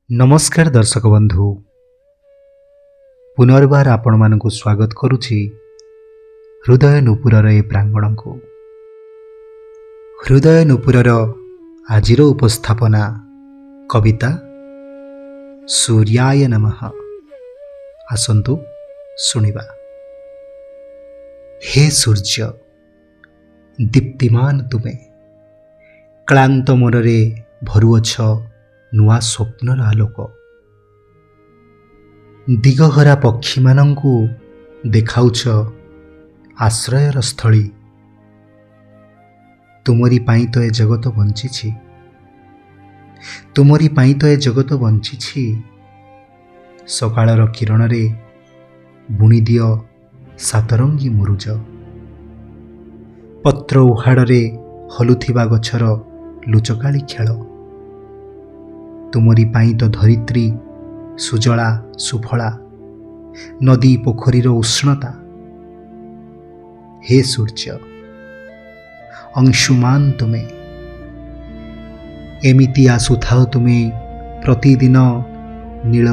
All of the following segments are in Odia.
ନମସ୍କାର ଦର୍ଶକ ବନ୍ଧୁ, ପୁନର୍ବାର ଆପଣମାନଙ୍କୁ ସ୍ୱାଗତ କରୁଛି ହୃଦୟ ନୂପୁରର ଏ ପ୍ରାଙ୍ଗଣକୁ। ହୃଦୟ ନୂପୁରର ଆଜିର ଉପସ୍ଥାପନା କବିତା ସୂର୍ଯ୍ୟାୟ ନମଃ। ଆସନ୍ତୁ ଶୁଣିବା। ହେ ସୂର୍ଯ୍ୟ, ଦୀପ୍ତିମାନ ତୁମେ, କ୍ଳାନ୍ତ ମନରେ ଭରୁଅଛ ନୂଆ ସ୍ୱପ୍ନର ଆଲୋକ। ଦିଗହରା ପକ୍ଷୀମାନଙ୍କୁ ଦେଖାଉଛ ଆଶ୍ରୟର ସ୍ଥଳୀ। ତୁମରି ପାଇଁ ତ ଏ ଜଗତ ବଞ୍ଚିଛି, ତୁମରି ପାଇଁ ତ ଏ ଜଗତ ବଞ୍ଚିଛି। ସକାଳର କିରଣରେ ବୁଣିଦିଅ ସାତରଙ୍ଗୀ ମୁରୁଜ। ପତ୍ର ଉହାଡ଼ରେ ହଲୁଥିବା ଗଛର ଲୁଚକାଳି ଖେଳ। ତୁମରି ପାଇଁ ତ ଧରିତ୍ରୀ ସୁଜଳା ସୁଫଳା, ନଦୀ ପୋଖରୀର ଉଷ୍ଣତା। ହେ ସୂର୍ଯ୍ୟ, ଅଂଶୁମାନ ତୁମେ, ଏମିତି ଆସୁଥାଅ ତୁମେ ପ୍ରତିଦିନ ନୀଳ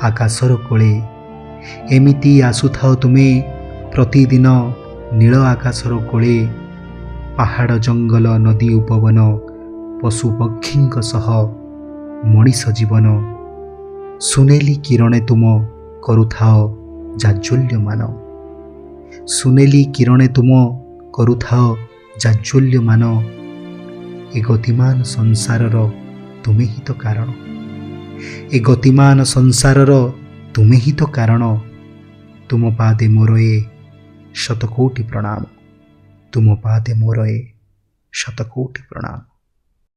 ଆକାଶର କୋଳେ। ଏମିତି ଆସୁଥାଅ ତୁମେ ପ୍ରତିଦିନ ନୀଳ ଆକାଶର କୋଳେ। ପାହାଡ଼, ଜଙ୍ଗଲ, ନଦୀ, ଉପବନ, ପଶୁପକ୍ଷୀଙ୍କ ସହ ମଣିଷ ଜୀବନ ସୁନେଲି କିରଣେ ତୁମ କରୁଥାଅ ଜାଜ୍ୱଲ୍ୟମାନ। ସୁନେଲି କିରଣେ ତୁମ କରୁଥାଅ ଜାଜ୍ୱଲ୍ୟମାନ। ଏ ଗତିମାନ ସଂସାରର ତୁମେ ହିଁ ତ କାରଣ, ଏ ଗତିମାନ ସଂସାରର ତୁମେ ହିଁ ତ କାରଣ। ତୁମ ପାଦେ ମୋର ଏ ଶତକୋଟି ପ୍ରଣାମ, ତୁମ ପାଦେ ମୋର ଏ ଶତକୋଟି ପ୍ରଣାମ।